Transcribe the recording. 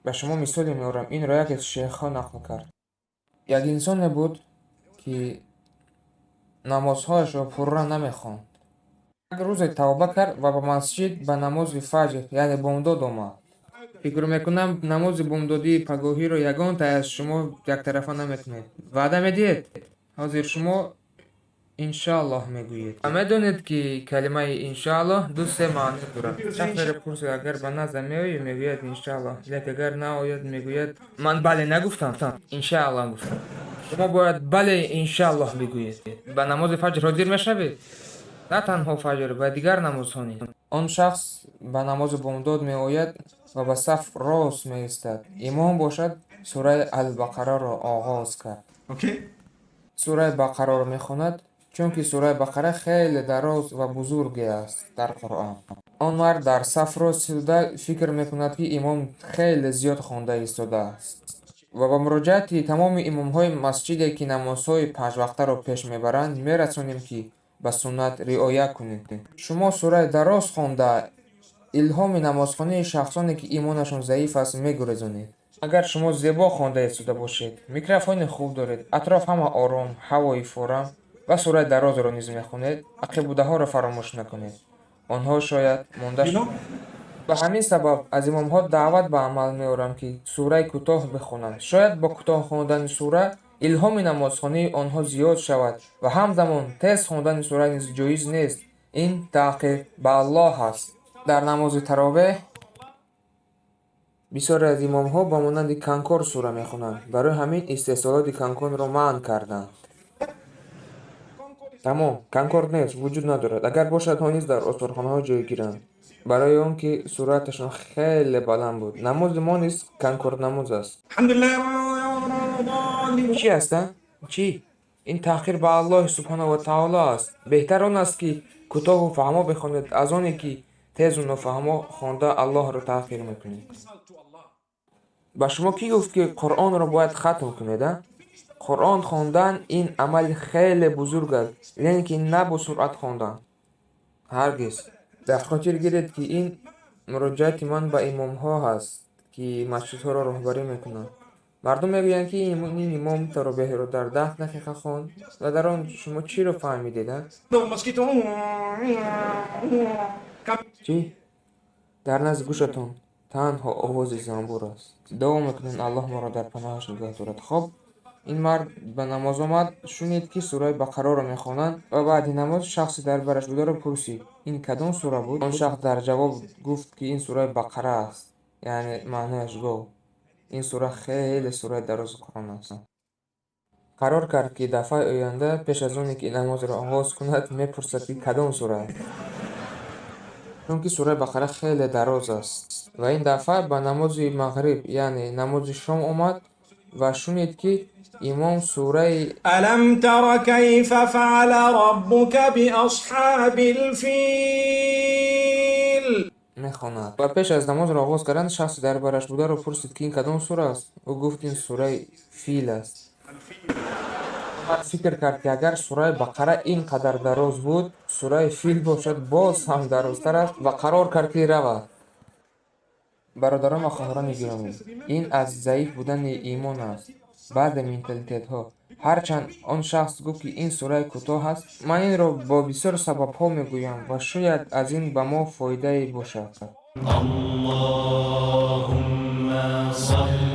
Ба шумо мисоле меорам. Инро яке аз шейхҳо нақл кард. Як инсоне буд, ки намозҳояшро пурра намехонд. Як рӯзе тавба кард ва ба масҷид ба намози фаҷр, яъне бомдод, омад. Фикр мекунам, намози бомдодии пагоҳиро ягонтае аз шумо яктарафа намекунед. Ваъда медиҳед? Ҳозир шумо иншааллоҳ мегӯед. Ва медонед, ки калимаи иншааллоҳ ду-се маъно дорад. Шахсеро пурсед, агар ба наздам меоӣ, мегӯяд: иншааллоҳ. Лекин агар наояд, мегӯяд: ман бале нагуфтам, иншааллоҳ гуфтам. Шумо бояд бале, иншааллоҳ бигӯед. Ба намози фаҷр ҳозир мешавед? На танҳо фаҷр, ба дигар намозҳо низ. Он шахс ба намози бомдод меояд ва ба саф рост меистад. Имом бошад, сураи Албақараро оғоз кард. Сураи Бақараро мехонад, чунки сураи Бақара хеле дароз ва бузурге аст дар Қуръон. Он мард дар саф рост истода фикр мекунад, ки имом хеле зиёд хонда истодааст. Ва ба муроҷиати тамоми имомҳои масҷиде, ки намозҳои панҷвақтаро пеш мебаранд, мерасонем, ки ба суннат риоя кунед. Шумо сураи дароз хонда, илҳоми намозхонии шахсоне, ки имонашон заиф аст, мегурезонед. Агар шумо зебо хонда истода бошед, микрофони хуб доред, атроф ҳама ором, ҳавои форам ва сураи дарозро низ мехонед, ақибудаҳоро фаромӯш накунед. Онҳо шояд монда. Ба ҳамин сабаб аз имомҳо даъват ба амал меорам, ки сураи кӯтоҳ бихонанд. Шояд бо кӯтоҳ хондани сура илҳоми намозхонии онҳо зиёд шавад ва ҳамзамон тез хондани сура низ ҷоиз нест. Ин таҳқир ба Аллоҳ аст. Дар намози таровеҳ бисёре аз имомҳо ба монанди канкор сура мехонанд. Барои ҳамин истеҳсолоти канкорро манъ карданд. Тамом, канкор нест, вуҷуд надорад. Агар бошад, ҳо низ дар осорхонаҳо ҷойгиранд. Барои он ки суръаташон хеле баланд буд. Намози мо низ канкорнамоз аст. Чӣ аст, а? Чӣ? Ин таҳқир ба Аллоҳи субҳонаҳу ва таоло аст. Беҳтар он аст, ки кӯтоҳу фаҳмо бихонед, аз оне ки тезу нофаҳмо хонда Аллоҳро таҳқир мекунед. Ба шумо кӣ гуфт, ки Қуръонро бояд хатм кунед, а? Қуръон хондан ин амали хеле бузург аст, лекин на бо суръат хондан. Ҳаргиз. Дар хотир гиред, ки ин муроҷиати ман ба имомҳо ҳаст, ки масҷидҳоро роҳбарӣ мекунанд. Мардум мегӯянд, ки ин имом таровеҳро дар 10 дақиқа хонд ва дар он шумо чиро фаҳмидед, а? Чӣ? Дар назди гӯшатон танҳо овози занбур аст. Дуо мекунем, Аллоҳ моро дар паноҳаш нигаҳ дорад. Хоб, ин мард ба намоз омад, шунид, ки сураи Бақараро мехонанд ва баъди намоз шахси дар бараш бударо пурсид: ин кадом сура буд? Он шахс дар ҷавоб гуфт, ки ин сураи Бақара аст, яъне маънояш гов. Ин сура хеле сураи дарози Қуръон аст. Қарор кард, ки дафъаи оянда пеш аз оне ки намозро оғоз кунад, мепурсад, ки кадом сура аст. Чунки сураи Бақара хеле дароз аст. Ва ин дафъа ба намози мағриб, яъне намози шом омад ва шунид, ки имом сураи ألم تر كيف فعل ربك بأصحاب الفيل мехонад. Ва пеш аз намозро оғоз кардан шахси дар бараш бударо пурсид, ки ин кадом сура аст? Ӯ гуфт: ин сураи Фил аст. Мард фикр кард, ки агар сураи Бақара ин қадар дароз буд, сураи Фил бошад, боз ҳам дарозтар аст ва қарор кард, ки равад. Бародарон ва хоҳарони гиромӣ, ин аз заиф будани имон аст. Баъзе менталитетҳо. Ҳарчанд он шахс гуфт, ки ин сураи кӯтоҳ аст, ман инро бо бисёр сабабҳо мегӯям ва шояд аз ин ба мо фоидае бошад. اللهم صل